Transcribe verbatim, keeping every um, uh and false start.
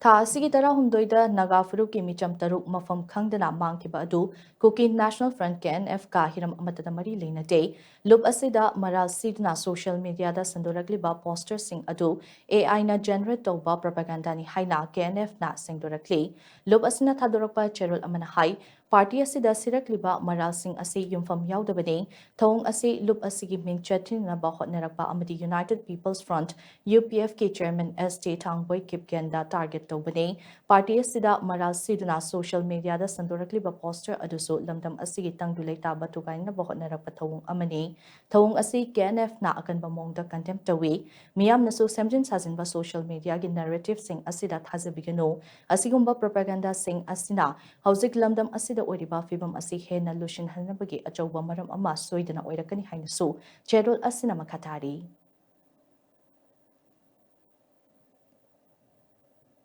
ꯊꯥ ꯑꯁꯤꯒꯤ ꯇꯔꯥꯍꯨꯝꯗꯣꯏꯗ ꯅꯥꯒꯥ ꯐꯨꯔꯨꯞꯀꯤ ꯃꯤꯆꯝ ꯇꯔꯨꯛ ꯃꯐꯝ ꯈꯪꯗꯅ ꯃꯥꯡꯈꯤꯕ ꯑꯗꯨ ꯀꯨꯀꯤ ꯅꯦꯁꯅꯦꯜ ꯐ꯭ꯔꯟꯠ, ꯀꯦ ꯑꯦꯟ ꯑꯦꯐꯀ ꯍꯤꯔꯝ ꯑꯃꯠꯇꯗ ꯃꯔꯤ ꯂꯩꯅꯗꯦ꯫ ꯂꯨꯞ ꯑꯁꯤꯗ ꯃꯔꯥꯜ ꯁꯤꯗꯨꯅ ꯁꯣꯁꯤꯌꯦꯜ ꯃꯤꯗꯤꯌꯥꯗ ꯁꯟꯗꯣꯔꯛꯂꯤꯕ ꯄꯣꯁꯇꯔꯁꯤꯡ ꯑꯗꯨ ꯑꯦ ꯑꯥꯏꯅ ꯖꯦꯅꯦꯔꯦꯠ ꯇꯧꯕ ꯄ꯭ꯔꯣꯄꯥꯒꯥꯟꯗꯥꯅꯤ ꯍꯥꯏꯅ ꯀꯦ ꯑꯦꯟ ꯑꯦꯐꯅ ꯁꯦꯡꯗꯣꯔꯛꯂꯤ꯫ ꯂꯨꯞ ꯑꯁꯤꯅ ꯊꯥꯗꯣꯔꯛꯄ ꯆꯦꯔꯣꯜ ꯑꯃꯅ ꯍꯥꯏ, ꯄꯥꯔꯇꯤ ꯑꯁꯤꯗ ꯁꯤꯔꯛꯂꯤꯕ ꯃꯔꯥꯜꯁꯤꯡ ꯑꯁꯤ ꯌꯨꯝꯐꯝ ꯌꯥꯎꯗꯕꯅꯤ꯫ ꯊꯧꯑꯣꯡ ꯑꯁꯤ ꯂꯨꯞ ꯑꯁꯤꯒꯤ ꯃꯤꯡ ꯆꯠꯊꯅꯅꯕ ꯍꯣꯠꯅꯔꯛꯄ ꯑꯃꯗꯤ ꯌꯨꯅꯥꯏꯇꯦꯗ ꯄꯤꯄꯜꯁ ꯐ꯭ꯔꯟꯠ, ꯌꯨ ꯄꯤ ꯑꯦꯐꯀꯤ ꯆꯦꯌꯔꯃꯦꯟ ꯑꯦꯁ ꯇꯤ ꯊꯥꯡꯕꯣꯏ ꯀꯤꯞꯒꯦꯟꯗ ꯇꯥꯔꯒꯦꯠ ꯇꯧꯕꯅꯤ꯫ ꯄꯥꯔꯇꯤ ꯑꯁꯤꯗ ꯃꯔꯥꯜ ꯁꯤꯗꯨꯅ ꯁꯣꯁꯤꯌꯦꯜ ꯃꯤꯗꯤꯌꯥꯗ ꯁꯟꯗꯣꯔꯛꯂꯤꯕ ꯄꯣꯁꯇꯔ ꯑꯗꯨꯁꯨ ꯂꯝꯗꯝ ꯑꯁꯤꯒꯤ ꯇꯪꯗꯨ ꯂꯩꯇꯥꯕ ꯊꯨꯒꯥꯏꯅꯕ ꯍꯣꯠꯅꯔꯛꯄ ꯊꯧꯑꯣꯡ ꯑꯃꯅꯤ꯫ ꯊꯧꯑꯣꯡ ꯑꯁꯤ ꯀꯦ ꯑꯦꯟ ꯑꯦꯐꯅ ꯑꯀꯟꯕ ꯃꯑꯣꯡꯗ ꯀꯟꯗꯦꯝ ꯇꯧꯏ꯫ ꯃꯤꯌꯥꯝꯅꯁꯨ ꯁꯦꯝꯖꯤꯟ ꯁꯥꯖꯤꯟꯕ ꯁꯣꯁꯤꯌꯦꯜ ꯃꯤꯗꯤꯌꯥꯒꯤ ꯅꯦꯔꯦꯇꯤꯚꯁꯤꯡ ꯑꯁꯤꯗ ꯊꯥꯖꯕꯤꯒꯅꯨ꯫ ꯑꯁꯤꯒꯨꯝꯕ ꯄ꯭ꯔꯣꯄꯥꯒꯥꯟꯗꯥꯁꯤꯡ ꯑꯁꯤꯅ ꯍꯧꯖꯤꯛ ꯂꯝꯗꯝ ꯑꯁꯤꯗ ꯑꯣꯏꯔꯤꯕ ꯐꯤꯕꯝ ꯑꯁꯤ ꯍꯦꯟꯅ ꯂꯨꯁꯤꯟꯍꯟꯅꯕꯒꯤ ꯑꯆꯧꯕ ꯃꯔꯝ ꯑꯃ ꯁꯣꯏꯗꯅ ꯑꯣꯏꯔꯛꯀꯅꯤ ꯍꯥꯏꯅꯁꯨ ꯆꯦꯔꯣꯜ ꯑꯁꯤꯅ ꯃꯈꯥ ꯇꯥꯔꯤ꯫